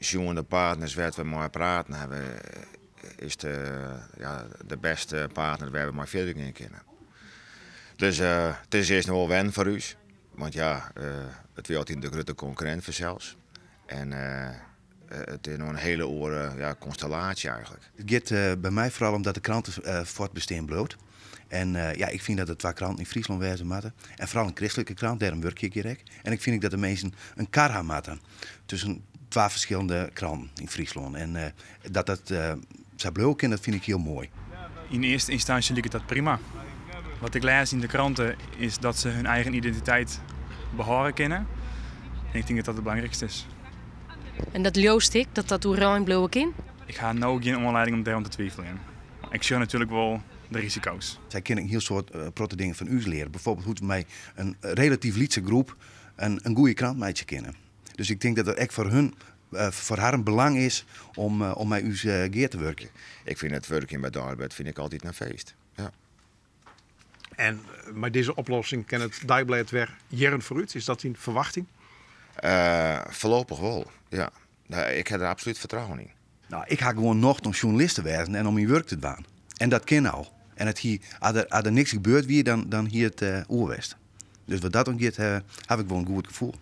Sjoen de partners wêr't we mei praten hawwe, is de, ja, de bêste partner wêr't we mei fierder gean kinne. Dus it is earst noch wol wennen foar ús, want ja, it wie altyd de grutte konkurrint fansels. En it is no in hiele oare, ja, konstellaasje eigentlik. It giet by my foaral om dat de krante fuortbestean bliuwt. En ja, ik fyn dat der twa kranten yn Fryslân wêze moatte. En foaral in kristlike krant, dêrom wurkje ik hjir ek. En ik fyn ek dat de minsken in kar ha moatte tusken twa ferskillende kranten yn Fryslân. En dat dat sa bliuwe kin, dat fyn ik hiel moai. Yn earste ynstânsje liket dat prima. Wat ik lês yn de krante is dat se hun eigen identiteit behâlde kinne. En ik tink dat dat it belangrykste is. En dat leaust ek, dat dat oerein bliuwe kin? Ik ha no gjin oanlieding om dêrom te twiveljen. Ik sjoch natuerlik wol de risiko's. Sy kinne in hiel soad protte dingen fan ús leare. Bijvoorbeeld hoe't we mei in relatyf lytse groep in goede krant meitsje kinne. Dus ik tink dat it ek foar hun, foar harren belang is om mei ús gear te wurkjen. Ik fyn it wurkjen by Deiblêd fyn ik altyd in feest. Ja. En mei dizze oplossing kin it Deiblêd wer jierren foarút? Is dat dyn ferwachting? Foarlopich wol, ja. Ik ha der absolút fertrouwen yn. No, ik ha gewoan nocht om sjoernalist te wêzen en om myn wurk te dwaan. En dat kin no. En it hie, as der, as der niks gebeurd wie, dan, dan hie it oer west. Dus wat dat oangiet, haw ik wol in goed gefoel.